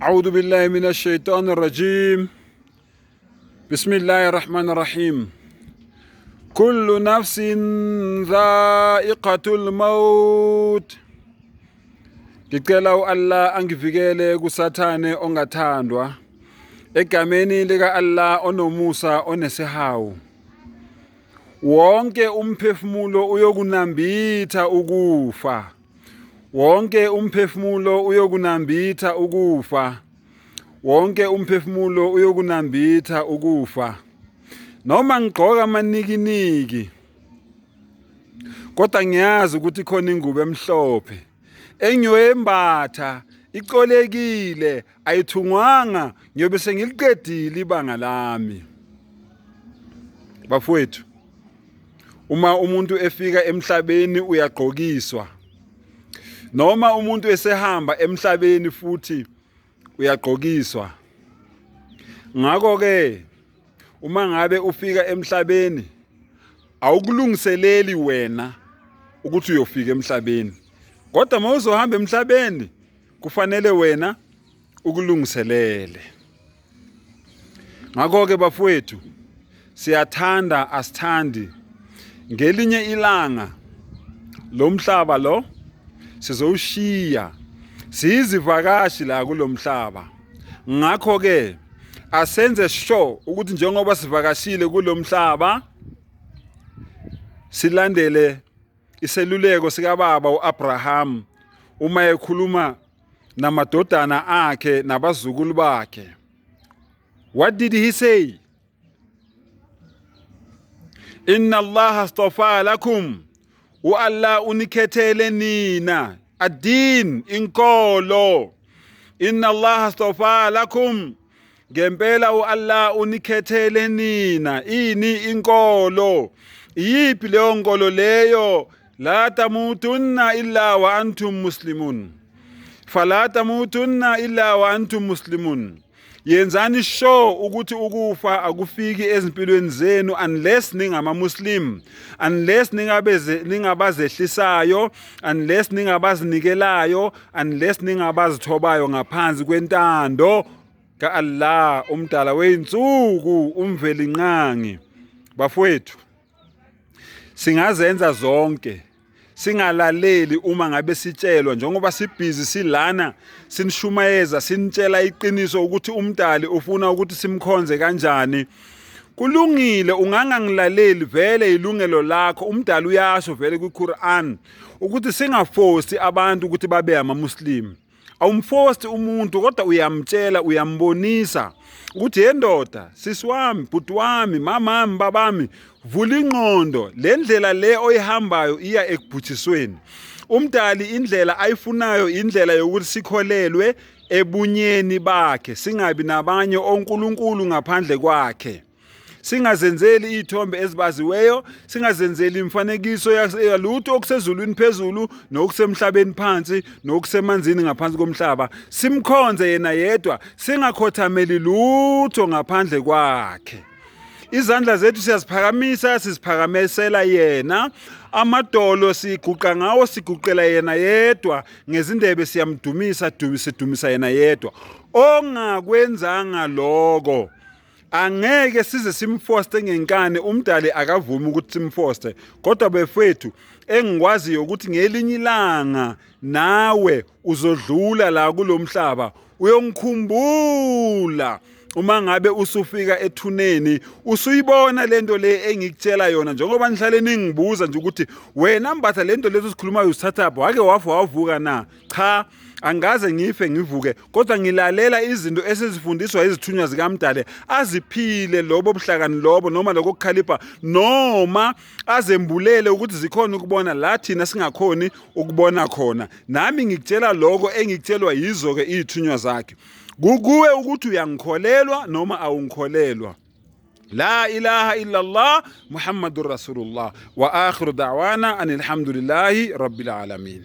أعوذ بالله من الشيطان الرجيم بسم الله الرحمن الرحيم كل نفس ذائقة الموت. Ngicela u-Allah angivikele kuSathane ongathandwa, egameni lika-Allah onomusa onesihawu. Wonke umphefumulo uyokunambitha ukufa. Wonke umphefumulo uyokunambitha ukufa. Wonke umphefumulo uyokunambitha ukufa. Noma ngigqoka amanikiniki, kodwa ngiyazi ukuthi khona ingubo emhlophe engiyoyembatha, icolekile, ayithungwanga, ngiyobe sengiliqedile ibanga lami. Bafowethu, uma umuntu efika emhlabeni uyagqokiswa, noma umuntu esehamba emhlabeni futhi uyagqokiswa. Ngakho-ke uma ngabe ufika emhlabeni awukulungiseleli wena ukuthi uyofika emhlabeni, kodwa uma uzohamba emhlabeni kufanele wena ukulungiselele. Ngakho-ke bafowethu, siyathanda asithandi, ngelinye ilanga lo mhlaba lo sizowushiya, siyizivakashi la kulomhlaba. Ngakho-ke asenze sure ukuthi njengoba sivakashile kulomhlaba silandele iseluleko sikababa uAbraham uma ekhuluma namadodana akhe nabazukulu bakhe. What did he say? Inna Allah astafa lakum, u-Allah unikhethele nina adin, inkolo. Inna Allah astafa lakum, ngempela u-Allah unikhethele nina ini? Inkolo. Iyiphi leyo nkolo leyo? La tamutunna illa wa antum muslimun, fala tamutunna illa wa antum muslimun. Yenzani sure ukuthi ukufa akufiki ezimpilweni zenu unless ningama-Muslim, unless ningabazehlisayo, unless ningabazinikelayo, unless ningabazithobayo ngaphansi kwentando ka-Allah umdala wey'nsuku, uMvelinqangi. Bafowethu, singazenza zonke singalaleli uma ngabe sitshelwa, njengoba sibhizi silana sinishumayeza, sinitshela iqiniso ukuthi umdali ufuna ukuthi simkhonze kanjani. Kulungile, ungangangilaleli, vele ilungelo lakho. Umdali uyasho vele kwi-Quran ukuthi singafosi abantu ukuthi babe ama-Muslim. Awumfosti umuntu, kodwa uyamtshela, uyambonisa ukuthi yendoda, sisi wami, bhuti wami, mamami, babami, vula ingqondo, le ndlela le oyihambayo iya ekubhujisweni. Umdali indlela ayifunayo indlela yokuthi sikholelwe ebunyeni bakhe, singabi nabanye onkulunkulu ngaphandle kwakhe, singazenzeli iy'thombe ezibaziweyo, singazenzeli imifanekiso yalutho okusezulwini phezulu nokusemhlabeni phansi nokusemanzini ngaphansi komhlaba. Simkhonze yena yedwa, singakhothameli lutho ngaphandle kwakhe. Izandla zethu siyaziphakamisa, siziphakamisela yena. Amadolo siguqa ngawo, siguqela yena yedwa. Ngezindebe siyamdumisa, sidumisa yena yedwa. Ongakwenzanga lokho angeke size simfoste ngenkani, umdali akavumi ukuthi simfoste. Kodwa befethu, engikwaziyo ukuthi ngelinye ilanga nawe uzodlula la kulomhlaba, uyongikhumbula uma ngabe usufika ethuneni, usuyibona lento le engikutshela yona. Njengoba nihlale ningibuza nje ukuthi wena Mbatha, lento lezo sikhulumayo usithathaphi? Wake wafa wavuka na? Cha, angaze ngife ngivuke, kodwa ngilalela izinto esizifundiswa izithunywa zikamdali aziphile lobo buhlakani lobo noma lokho kukhalipha noma azembulele ukuthi zikhona ukubona la thina singakhoni ukubona khona. Nami ngikutshela lokho engikutshelwa yizo-ke iy'thunywa zakhe. Kukuwe ukuthi uyangikholelwa noma awungikholelwa. La ilaha illallah Muhammadur Rasulullah, wa akhiru da'wana anilhamdulillahi rabbil alamin.